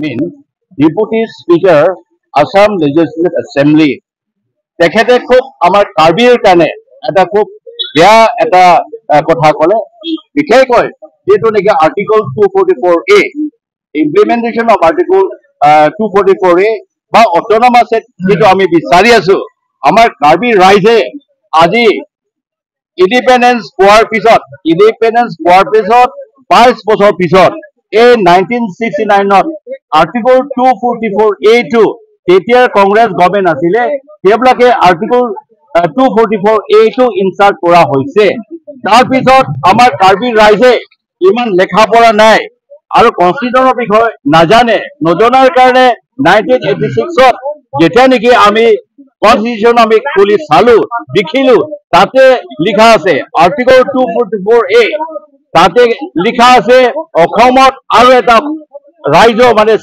Amin, Deputy Speaker, Assam Legislative Assembly, তেখেতে খুব আমাৰ কাৰ্বিৰ কাৰণে এটা খুব বেয়া এটা কথা ক'লে। বিশেষকৈ যিটো নেকি Article 244A, implementation of Article 244A বা অট'নমাছ যিটো আমি বিচাৰি আছো, আমাৰ কাৰ্বি ৰাইজে আজি ইণ্ডিপেণ্ডেন্স পোৱাৰ পিছত 22 বছৰ পিছত এই 1969ত আৰ্টিকল 244 এটো, তেতিয়াৰ কংগ্ৰেছ গভৰ্ণমেণ্ট আছিলে, সেইবিলাকে আৰ্টিকল 244 এটো ইনচাৰ্ট কৰা হৈছে। তাৰপিছত আমাৰ কাৰ্বি ৰাইজে ইমান লেখা পঢ়া নাই আৰু কনষ্টিটিউশ্যনৰ বিষয়ে নাজানে। নজনাৰ কাৰণে 1986ত যেতিয়া নেকি আমি কনষ্টিটিউশ্যন আমি খুলি চালো, দেখিলো তাতে লিখা আছে আৰ্টিকল 244এ। তাতে লিখা আছে অসমত আৰু এটা ৰাজ্য, মানে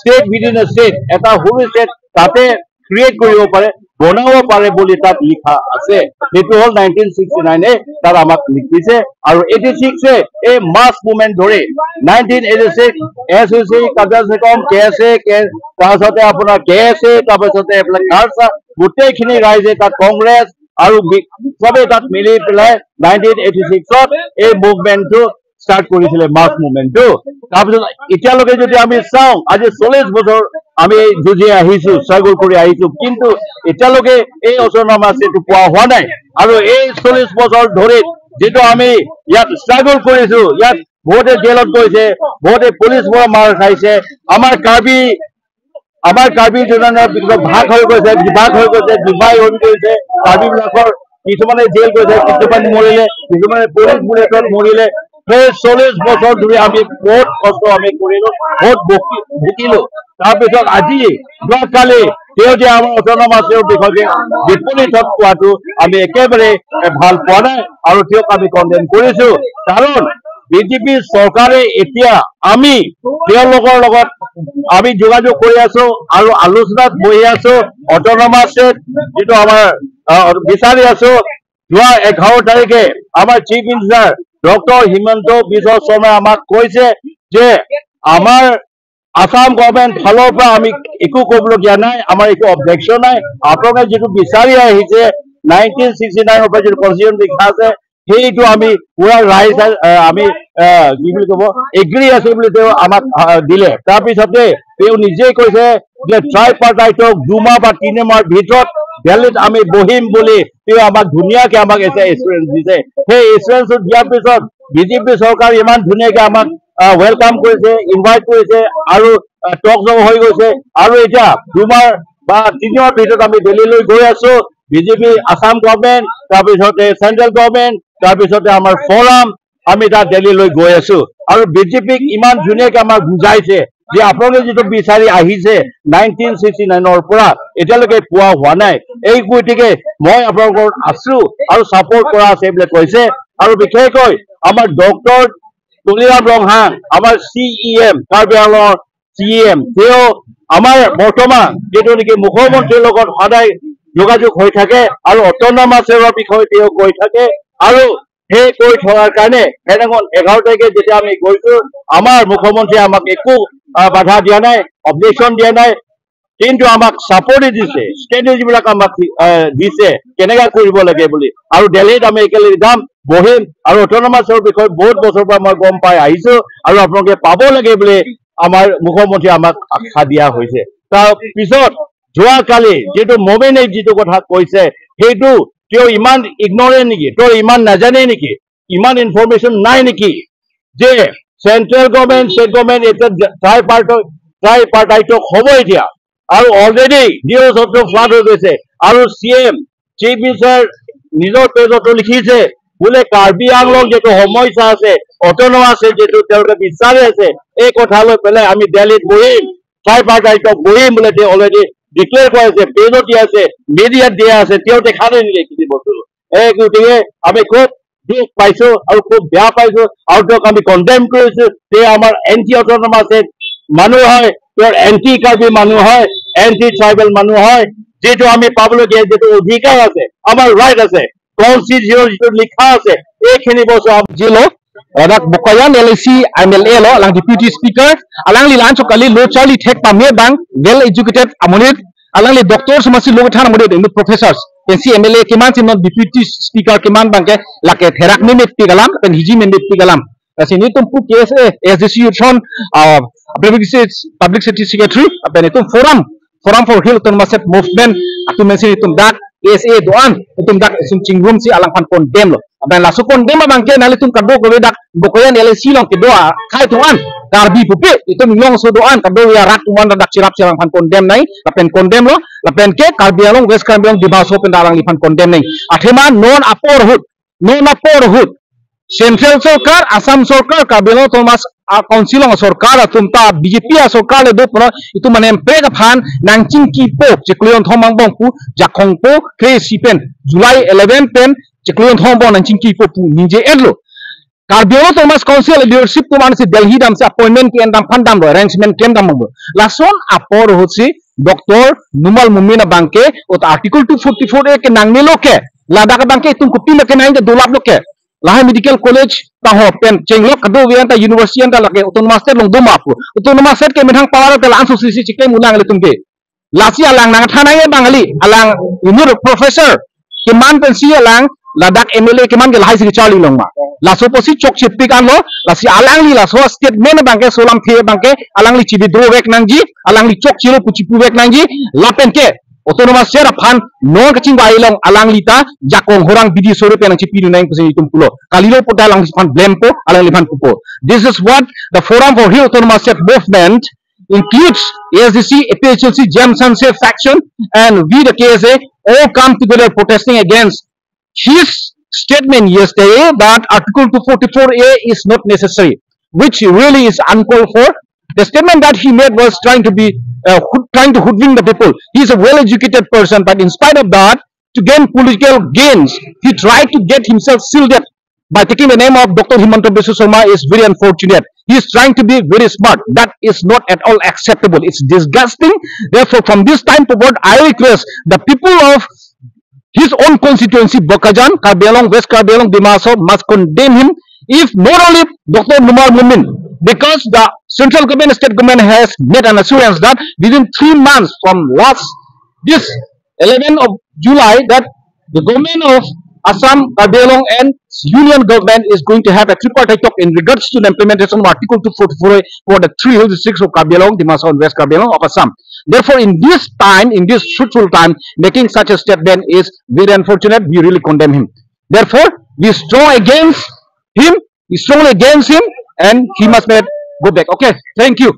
state within a state, এটা সৰু ষ্টেট তাতে ক্ৰিয়েট কৰিব পাৰে, বনাব পাৰে বুলি তাত লিখা আছে। সেইটো হ'ল 1969এ তাত আমাক লিখিছে। আৰু 86এ এই মাছ মুভমেণ্ট ধৰি 1986 এছ ইউ চি, কাৰ্যাচেকম, কে এছ এ, তাৰপিছতে আপোনাৰ কে এছ এ, তাৰপিছতে এইবিলাক কাৰ্চা, গোটেইখিনি ৰাইজে তাত কংগ্ৰেছ আৰু চবেই তাত মিলি পেলাই 1986ত এই মুভমেণ্টটো ষ্টাৰ্ট কৰিছিলে, মাছ মুভমেণ্টটো। তাৰপিছত এতিয়ালৈকে যদি আমি চাওঁ, আজি 40 বছৰ আমি যুঁজি আহিছো, ষ্ট্ৰাগল কৰি আহিছো, কিন্তু এতিয়ালৈকে এই অট'নমাছ এইটো পোৱা হোৱা নাই। আৰু এই 40 বছৰ ধৰি যিটো আমি ইয়াত ষ্ট্ৰাগল কৰিছো, ইয়াত বহুতে জেলত গৈছে, বহুতে পুলিচ পৰা মাৰ খাইছে। আমাৰ কাৰ্বি জনজাতিৰ ভিতৰত ভাগ হৈ গৈছে, বিভাগ হৈ গৈছে, ডিভাইড হৈ গৈছে। কাৰ্বি বিলাকৰ কিছুমানে জেল গৈছে, কিছুমান মৰিলে, কিছুমানে পুলিচ বুলেটত মৰিলে। সেই 40 বছৰ ধৰি আমি বহুত কষ্ট আমি কৰিলো, বহুত ভুগিলো। তাৰপিছত আজি যোৱাকালি তেওঁ যে আমাৰ অট'নমাছৰ বিষয়ে বিপৰীতত কোৱাটো আমি একেবাৰে ভাল পোৱা নাই আৰু তেওঁক আমি কণ্ডেম কৰিছো। কাৰণ বিজেপি চৰকাৰে এতিয়া আমি তেওঁলোকৰ লগত আমি যোগাযোগ কৰি আছো আৰু আলোচনাত বহি আছো, অট'নমাছ যিটো আমাৰ বিচাৰি আছো। যোৱা 11 তাৰিখে আমাৰ chief minister doctor Himanta Biswa শৰ্মাই আমাক কৈছে যে আমাৰ আছাম গভৰ্ণমেণ্ট ফালৰ পৰা আমি একো ক'বলগীয়া নাই, আমাৰ একো অবজেকশ্যন নাই। আপোনালোকে যিটো বিচাৰি আহিছে, 1969ৰ পৰা যিটো কনষ্টিটিউশ্যন লিখা আছে, সেইটো আমি পুৰা ৰাইজ আমি কি বুলি ক'ব এগ্ৰি আছে বুলি তেওঁ আমাক দিলে। তাৰপিছতে তেওঁ নিজেই কৈছে যে ট্ৰাইপাৰ্টাইটক 2 মাহ বা 3 মাহৰ ভিতৰত দিল্লীত আমি বহিম বুলি তেওঁ আমাক ধুনীয়াকে আমাক এতিয়া এচুৰেঞ্চ দিছে। সেই এচুৰেঞ্চটো দিয়াৰ পিছত বিজেপি চৰকাৰ ইমান ধুনীয়াকে আমাক welcome কৰিছে, ইনভাইট কৰিছে আৰু টক জক হৈ গৈছে। আৰু এতিয়া 2 মাহ বা 3 মাহৰ ভিতৰত আমি দিল্লীলৈ গৈ আছো। বিজেপি আছাম গভৰ্ণমেণ্ট, তাৰপিছতে চেন্ট্ৰেল গভৰ্ণমেণ্ট, তাৰপিছতে আমাৰ ফৰাম, আমি তাত দিল্লীলৈ গৈ আছো। আৰু বিজেপিক ইমান ধুনীয়াকে আমাক বুজাইছে যে আপোনালোকে যিটো বিচাৰি আহিছে 1969ৰ পৰা এতিয়ালৈকে পোৱা হোৱা নাই, এই গতিকে মই আপোনালোকৰ আছো আৰু ছাপৰ্ট কৰা আছে বুলি কৈছে। আৰু বিশেষকৈ আমাৰ ডক্টৰ তুলিৰাম ৰংহাং, আমাৰ চি ই এম, কাৰ্বি আংলঙৰ চি ই এম, তেওঁ আমাৰ বৰ্তমান যিটো নেকি মুখ্যমন্ত্ৰীৰ লগত সদায় যোগাযোগ হৈ থাকে আৰু অট'নমাছৰ বিষয়ে তেওঁ কৈ থাকে। আৰু সেই কৈ থকাৰ কাৰণে সেইদিনাখন 11 তাৰিখে যেতিয়া আমি গৈছো, আমাৰ মুখ্যমন্ত্ৰীয়ে আমাক একো বাধা দিয়া নাই, অবজেকশ্যন দিয়া নাই, কিন্তু আমাক ছাপৰ্ট দিছে, ষ্ট্ৰেটেজি বিলাক আমাক দিছে কেনেকা কৰিব লাগে বুলি। আৰু দিল্লীত আমি একেলগে যাম, বহিম আৰু অট'নমাছৰ বিষয়ে বহুত বছৰৰ পৰা মই গম পাই আহিছো আৰু আপোনালোকে পাব লাগে বুলি আমাৰ মুখ্যমন্ত্ৰীয়ে আমাক আশা দিয়া হৈছে। তাৰ পিছত যোৱাকালি যিটো মমিনে যিটো কথা কৈছে, সেইটো তেওঁ ইমান ইগনৰেণ্ট নেকি? তেওঁ ইমান নাজানে নেকি? ইমান ইনফৰমেশ্যন নাই নেকি যে চেন্ট্ৰেল গভৰ্ণমেণ্ট, ষ্টেট গভৰ্ণমেণ্ট এতিয়া ট্ৰাইপাৰ্টাইট হ'ব এতিয়া? আৰু অলৰেডি নিউজতো ফ্লাড হৈ গৈছে আৰু চি এম, চিফ মিনিষ্টাৰ নিজৰ পেজতো লিখিছে বোলে কাৰ্বি আংলং যিটো সমস্যা আছে, অট'নমাছ যিটো তেওঁলোকে বিচাৰি আছে, এই কথা লৈ পেলাই আমি দিল্লীত বহিম, ট্ৰাইপাৰ্টাইটক বহিম বোলে তেওঁ অলৰেডি ডিক্লেয়াৰ কৰাইছে, পেজত দিয়া আছে, মিডিয়াত দিয়া আছে। তেওঁ দেখা নাই নেকি এইখিনি বস্তু? এই গতিকে আমি খুব দুখ পাইছো আৰু খুব বেয়া পাইছো আৰু তেওঁক আমি কণ্ডেম কৰিছো। তেওঁ আমাৰ এণ্টি অট'নমাছ মানুহ হয়, তেওঁৰ এণ্টি কাৰ্বি মানুহ হয়, এণ্টি ট্ৰাইবেল মানুহ হয়। যিটো আমি পাবলগীয়া যিটো অধিকাৰ আছে, আমাৰ ৰাইট আছে, কনষ্টিটিউশ্যন যিটো লিখা আছে, এইখিনি বস্তু জিলো Dak Bokajan LAC MLA lo alang deputy speaker alang li lan chokali lo Charlie thek pamye bang well educated amonit alang li doctor sumasi lo than amonit in professors NC MLA keman sim deputy speaker keman bang ke lake therak ni met pigalam pen hiji men met pigalam sini tum pu KSA SDC chon public safety secretary pen itum forum for hill autonomous movement atum mensi itum dak KSA doan itum dak sum chingrum si alang phan condemn lo aban lasu condemn abang ke nali tum kado ko dak Bokajan LAC long ke doa khai tuan Karbi pupi itum long so doan kado ya rat tuan dak cirap silang phan condemn nai lapen condemn lo lapen ke Karbi Anglong West Karbi Anglong Dimasa pen alang li phan condemn nai athema non apor hut Central Sarkar Assam Sarkar Karbi Anglong Autonomous Council Sarkar tumta BJP Sarkar le do pono itu mane prek phan nangching ki po cheklion thomang bong pu jakhong po kre sipen July 11 pen cheklion thom bong nangching ki po pu nije edlo Karbi Anglong Autonomous Council leadership ko manse Delhi dam se appointment ki endam phan dam arrangement kem dam bo lason apor hochi Dr. Numal Mumin bangke ot article 244 A ke nangne lo ke Ladakh bangke tum ko pin ke nai de dolap lo ke Lahai Medical College taho pen chenglok kado wianta university anta lake autonomous state long doma pu autonomous state ke menhang power ke lang sisi chike mulang le tumke lasi alang nang thanai bangali alang unur professor ke man pen si alang Ladakh MLA ke man ke lahai si Charlie long ma laso posi chok chip pik an lo lasi alang li laso statement bangke solam the bangke alang li chibi dro wek nangji alang li chok chilo puchipu wek nangji lapen ke autonomous share phan non kaching bai long alang lita jakong horang bidi sore pe nang chipi nang kusi itum pulo kalilo pota lang phan blame po alang li phan pupo. This is what the Forum for Hill Autonomous State Movement includes ASDC, APHLC, Jam Sanse faction and we the KSA all come together protesting against his statement yesterday that Article 244A is not necessary, which really is uncalled for. The statement that he made was trying to be trying to hoodwink the people. He is a well-educated person, but in spite of that, to gain political gains, he tried to get himself shielded by taking the name of Dr. Himanta Biswa Sarma is very unfortunate. He is trying to be very smart. That is not at all acceptable. It's disgusting. Therefore, from this time forward, I request the people of his own constituency, Bokajan, Karbi Anglong, West Karbi Anglong, Dimasa, must condemn him. If not only Dr. Numal Mumin, because the central government, state government has made an assurance that within 3 months from last this 11th of July, that the government of Assam, Karbi Anglong and union government is going to have a tripartite talk in regards to the implementation of Article 244 for the 3 hill districts of Karbi Anglong, Dimasa and West Karbi Anglong of Assam. Therefore, in this time, in this truthful time, making such a statement is very unfortunate. We really condemn him. Therefore, we strong against him, we strongly against him, and he must go back. Okay, thank you.